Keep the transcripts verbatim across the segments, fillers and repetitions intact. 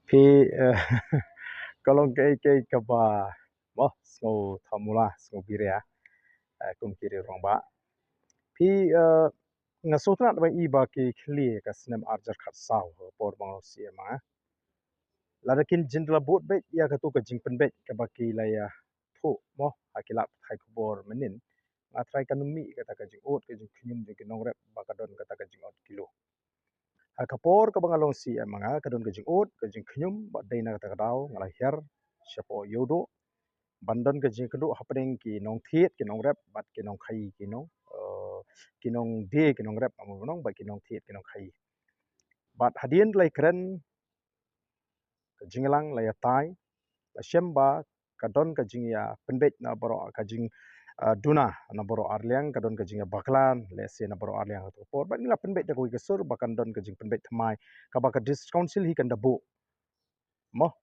Phi, eh, ka long kaei kaei kaba, mo, sngew thamula, sngew biria, eh, kum ki rangbah. Phi, eh, nga sngewtynnat ba i ba ki khlieh ka snem arjar khatsaw, por ba nga long C M, ah. Lada kin jin la bud beit ïa katu ka jingpynbeit kaba ki la ïathuh, mo, ha ki lad pathai khubor mynnin. Nga tharai kan ym mih kata ka jingud, ka jingkhñium jong ki nongrep ba ka don kata ka jingot kilo. Ha ka por kaba nga long C M nga, ka don ka jingud, ka jingkhñium, bad dei na kata ka daw nga la hiar shapoh Ïewduh ban don ka jingkynduh hapdeng ki nongthied ki nongrep bad ki nongkhaïi ki nong, eh, ki nongdie ki nongrep, nga mut ban ong, bad ki nongthied ki nongkhaïi. Bad hadien la ïakren, ka jingïalang la ïatai, la shem ba ka don ka jingïapynbeit na baroh, ka jing, ah, duna na baroh arliang, ka don ka jingïabakla lehse na baroh arliang ha kato ka por. Bad ngi la pynbeit da kawei ka sur ba kan don ka jingpynbeit thymmai kaba ka District Council hi kan da buh, mo,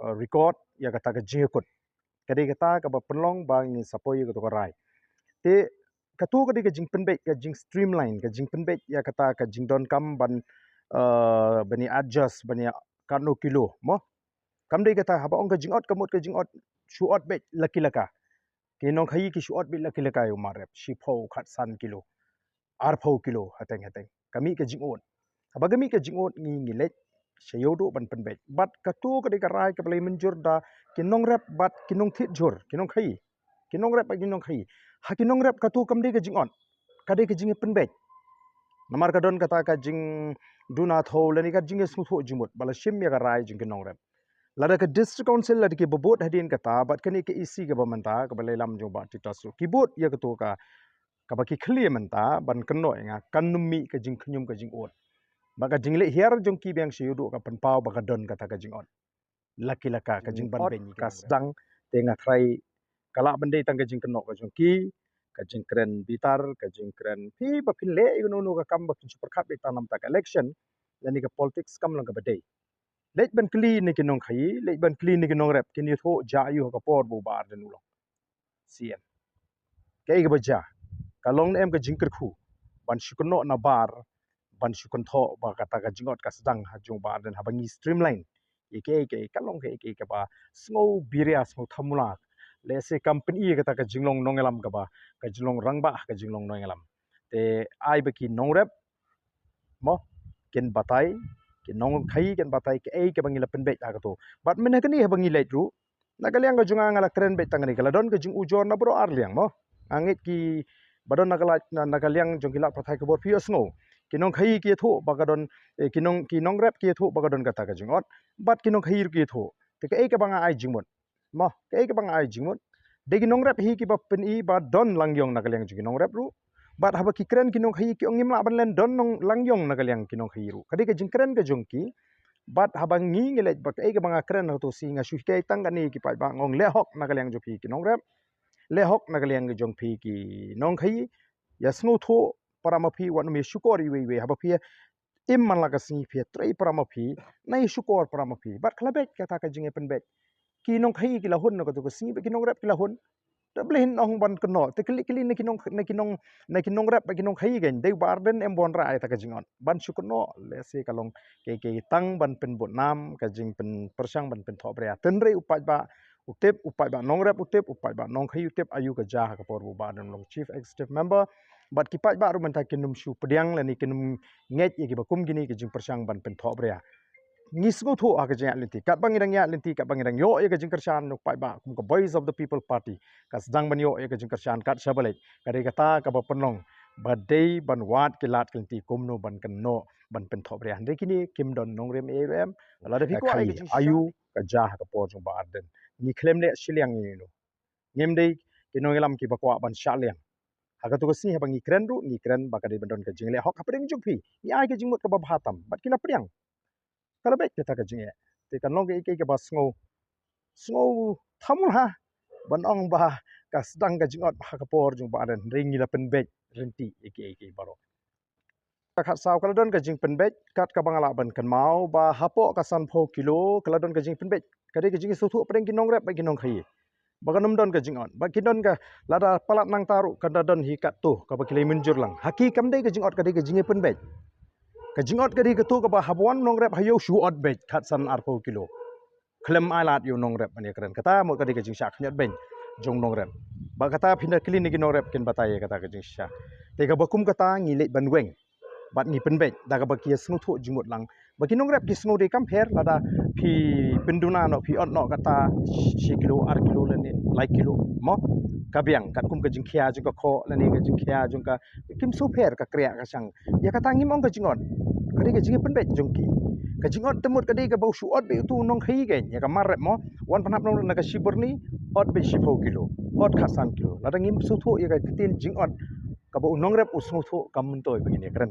eh, record ïa kata ka jingïakut. Ka dei kata kaba pynlong ba ngi sa poi ïa kato ka rai. Te kato ka dei ka jingpynbeit, ka jingstreamline, ka jingpynbeit ïa kata ka jingdonkam ban, eh, ban ïa adjust, ban ïa katno kilo, mo. Kam dei kata, haba ong ka jingot, ka mut ka jingot shu ot beit la ki la ka. Ki nongkhaïi ki shu ot beit la ki la ka ïa u mat rep, shiphew, khatsan kilo, arphew kilo, hateng hateng. Ka mih ka jingot. Haba ka mih ka jingot ngi, ngi leit sha Ïewduh ban pynbeit. Bad kato ka dei ka rai kaba la ïamynjur da ki nongrep bad ki nongthied jhur, ki nongkhaïi. Ki nongrep bad ki nongkhaïi. Ha ki nongrep kato kam dei ka jingot, ka dei ka jingïapynbeit. Namar ka don kata ka jingduna thew lane ka jingïasngewthuh jingmut ba la shim ïa ka rai jong ki nongrep. Lada ka District Council lada kiba bud hadien kata, bad kane ka E C kaba mynta, kaba la ïalam jong Bah Titus ruh, ki bud ïa kato ka, kaba ki khlieh mynta ban kynnoh ïa nga, kan ym mih ka jingkhñium ka jingud. Bad ka jingleit hiar jong ki biang sha Ïewduh ka pynpaw ba ka don kata ka jingot la ki la ka, ka jingbanbeiñ, ka sdang. Te nga tharai ka lah ban dei tang ka jingkynnoh ka jong ki, ka jingkren bitar, ka jingkren, phi ba phin leh ïa kano kano ka kam ba phin shu pyrkhat beit tang namar ka election lane ka politics, kam long kaba dei. Leit ban kylli na ki nongkhaïi, leit ban kylli na ki nongrep, kin ïathuh jia aiu ha ka por ba u Bah Ardent u long C M. Kaei kaba jia, ka long ne em ka jingkyrkhu ban shu kynnoh na bar, ban shu kynthoh ba kata ka jingot ka sdang ha jong Bah Ardent, haba ngi streamline ïa kaei kaei, ka long kaei kaei kaba sngew biria, sngew thamula. Lehse kam pyni ïa kata ka jinglong nongïalam kaba, ka jinglong rangbah, ka jinglong nongïalam. Te ai ba ki nongrep, mo, kin batai, ki nongkhaïi kin batai kaei kaba ngi la pynbeit ha kato. Bad mynta kane haba ngi leit ruh, na ka liang ka jong nga, nga la kren beit tang kane, ka la don ka jingujor na baroh arliang, mo. Nga ngeit kiba don na ka la, na, na ka liang jong ki lad pathai khubor phi ïohsngew. Ki nongkhaïi ki ïathuh ba ka don, eh, ki nong, ki nongrep ki ïathuh ba ka don kata ka jingot. Bad ki nongkhaïi ruh ki ïathuh. Te kaei kaba nga ai jingmut, mo, kaei kaba nga ai jingmut, dei ki nongrep hi kiba pyni ba don lang ïong na ka liang jong ki nongrep ruh. Bad haba ki kren ki nongkhaïi ki ong ngim lah ban len don nong, lang ïong na ka liang ki nongkhaïi ruh. Ka dei ka jingkren ka jong ki. Bad haba ngi, ngi leit, ba kaei kaba nga kren ha kato sngi, nga shu hikai tang kane ki paidbah, nga ong leh hok na ka liang jong phi ki nongrep, leh hok na ka liang jong phi ki nongkhaïi. Ïasngewthuh para ma phi, wat nym ïashukor iwei iwei. Haba phi im man la ka sngi phi ïatrei para ma phi, nang ïashukor para ma phi. Bad ka la beit kata ka jingïapynbeit. Ki nongkhaïi ki la hun na kato ka sngi, bad ki nongrep ki la hun. Te balei ngin ong ban kynnoh? Te kylli, kylli na ki nong, na ki nong, na ki nongrep bad ki nongkhaïi, kan dei u Bah Ardent em ba wanrah ïa kata ka jingot ban shu kynnoh. Lehse ka long kaei kaei tang ban pynbud nam, ka jingpynpyrshang ban pynthohbria. Hynrei u paidbah u tip, u paidbah nongrep u tip, u paidbah nongkhaïi u tip aiu ka jia ha ka por ba u Bah Ardent u long Chief Executive Member. Bad ki paidbah ruh mynta kin ym shu pdiang lane kin ym ngeit ïa kiba kum kine ki jingpyrshang ban pynthohbria. Ngi sngewthuh ha ka jingïaid lynti, katba ngi dang ïaid lynti, katba ngi dang ïoh ïa ka jingkyrshan na u paidbah kum ka Voice of the People Party, ka sdang ban ïoh ïa ka jingkyrshan kat shaba leit. Ka dei kata kaba pynlong ba dei ban wad ki lad ki lynti kumno ban kynnoh, ban pynthohbria. Hynrei kine kim don nongrim ei ruh em. Lada phi kwah ïa ka jingkyrshan, aiu ka jia ha ka por jong u Bah Ardent. Ngi khlem leh shiliang ïa ino. Ngim dei ki nongïalam kiba kwah ban shah liang. Ha kato ka sngi haba ngi kren ruh, ngi kren ba ka dei ban don ka jingleh hok hapdeng jong phi. Ngi ai ka jingmut kaba bha tam, bad ki la pdiang. Ka la beit kata ka jingeh. Te kan long kaei kaei kaba sngew, sngew thamula ban ong ba ka sdang ka jingot ha ka por jong u Bah Ardent, hynrei ngi la pynbeit ryntih ïa kiei kiei baroh. Ka khatsaw ka la don ka jingpynbeit, kat kaba nga lah ban kynmaw ba hapoh ka sanphew kilo ka la don ka jingpynbeit. Ka dei ka jingsngewthuh hapdeng ki nongrep bad ki nongkhaïi ba kan ym don ka jingot, ba ki don ka, lada palat nangta ruh kan da don hi katto kaba ki la mynjur lang. Ha ki kam dei ka jingot, ka dei ka jingpynbeit. Ka jingot ka dei kato kaba haba wan nongrep ha ïew shu ot beit khatsan arphew kilo. Khlem ai lad ïa u nongrep ban ïakren. Kata mut ka dei ka jingshah khñiot beiñ jong nongrep. Ba kata phin da kylli na ki nongrep kin batai ïa kata ka jingshah. Te kaba kum kata ngi leit ban weng. Bad ngi pynbeit da kaba ki ïa sngewthuh jingmut lang. Ba ki nongrep ki sngew dei kam pher lada phi pynduna noh phi ot noh kata shi kilo ar kilo lane lai kilo mo. Ka biang katkum ka jingkhia jong ka khoh lane ka jingkhia jong ka kim sngewpher ka kriah ka shang. Ïa kata ngim ong ka jingot. Ka dei ka jingpynbeit jong ki. Ka jingot te mut ka dei kaba u shu ot beit utu u nongkhaii keiñ ïa ka mar rep mo. Wan pynhap nongrep na ka shi byrni ot beit shiphew kilo. Ot khatsan kilo. Lada ngim sngewthuh ïa ka ktien jingot kaba u nongrep u sngewthuh kam myntoi ba ngin ïakren.